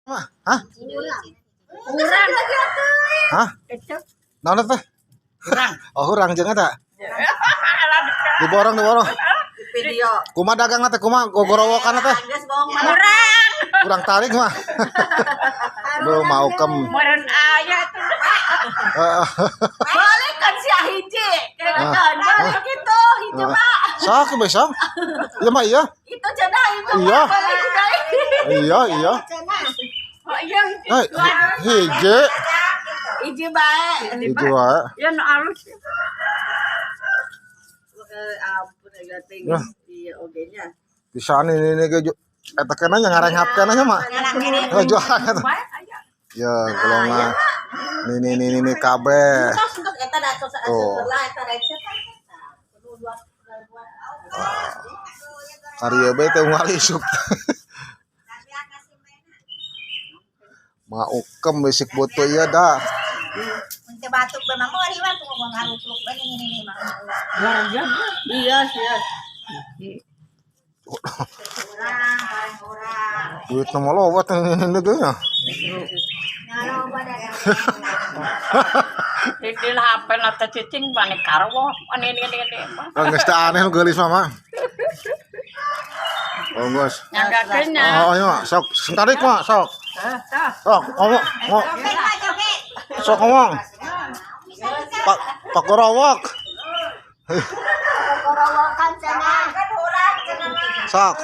Hah? Kurang. Hah? Naon teh? Kurang. Oh, hurang jeung eta. Diborong, diborong. Video. Kumaha dagang teh, kumaha gogorowokan teh? Geus bohong malah. Kurang. Kurang tarik mah. Duh, mau kem. Meureun aya tuh. Heeh. Balik kan si hiji. Kayak kan balik itu hiji mah. Sok besok. Iya mah iya. Itu cenah itu Iya. mah balik deui. Iya, iya. Oh iya hiji. Hei, hiji. Hiji bae. Hiji wae. Ya nu alus. Ampun ya teh. Ya. Iya oge nya. Bisa ini ini ge eta kena nya ngarenghap kena nya mah. Oh, jualan eta. Bae aya. Ya, golongan. Nih nih nih nih, nih kabeh. Tos tos eta da tos Tuh. lah eta receh kan. Kudu dua dua. Karya be teh unggal isuk. Mau kem bisik butuh iya dah. Untuk batuk be mah mau riwan tuh ngomong ngarupluk be ini ini mah. Iya, iya. Orang orang orang. Duit nama loba teh ini ini ge nya. Nyalo pada Di HP na teh cicing bane karwo ane ini ini ini mah. Oh, geus teh aneh nu geulis mah mah. Oh, geus. Nyanggakeun nya. Oh, iya mah sok sentarik mah sok. Tah, tah. Sok ngomong, ngomong. Joget mah joget. Sok ngomong. Pak Pak Gorowok. Gorowokan cenah. Kan urang cenah mah. Sok.